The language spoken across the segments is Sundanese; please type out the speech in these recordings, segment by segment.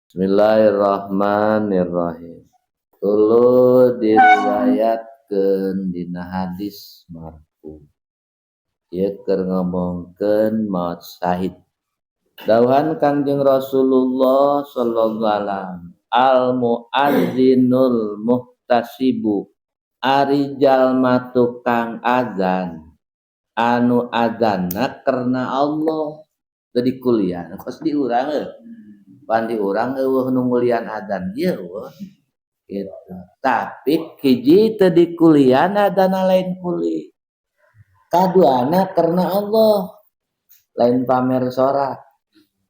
Bismillahirrahmanirrahim. Tuluy diriwayatkeun dina hadis marfu. Ieu keur ngomongkeun maut syahid. Dawuhan Kangjeng Rasulullah sallallahu alaihi wasallam, al muadzinul muhtasibu, ari jalma tukang azan anu azanna karena Allah. Teu dikuliah kos di urang euy. Pan di urang euweuh nu ngulian adzan ieu euweuh gitu. Tapi hiji teu dikulian adzanna lain kuli. Kaduana karena Allah, lain pamer sora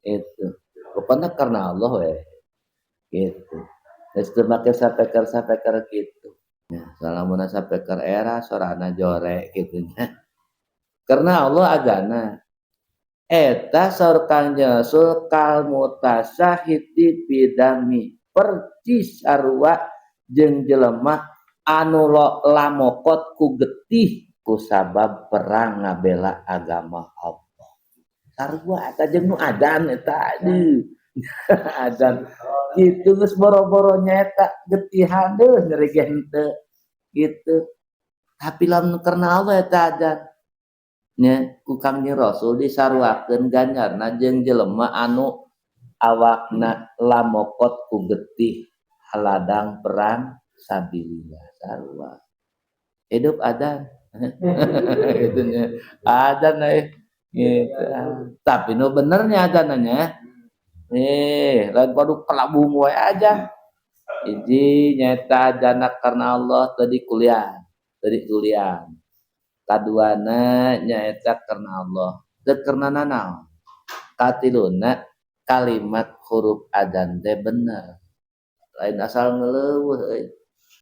itu. Pokoknya karena Allah we gitu. Geus teu make sapeker-sapeker gitu. Ya, salamun sapeker era sorana jore gitu nya. Karena Allah adzanna. Eta saur Kangjeng Rasul kal mutasyahidi bidami, percis sarua jeung jelema anu lamokot ku getih ku sabab perang ngabela agama Allah. Sarua eta jeung nu adzan eta, aduh. Adzan kitu geus boro-boro nyaeta getihan deuh nyeri ge henteu gitu. Tapi lamun karena Allah eta adzan nya ku Kangjeng Rasul disaruakeun ganjarna jeung jelema anu awakna lamokot ku getih haladang perang sabilillah, sarua. Hidup adzan gitu nya. Adzan euy gitu. Tapi nu bener nya adzanna nya. Lain padu kelabung wae aja. Hiji nyaeta adzanna karena Allah, teu dikuliah, teu dikuliah. Kaduana nyaeta karena Allah, teu karena nanaon. Katiluna kalimat huruf adzan teh bener. Lain asal ngeleuweuh euy.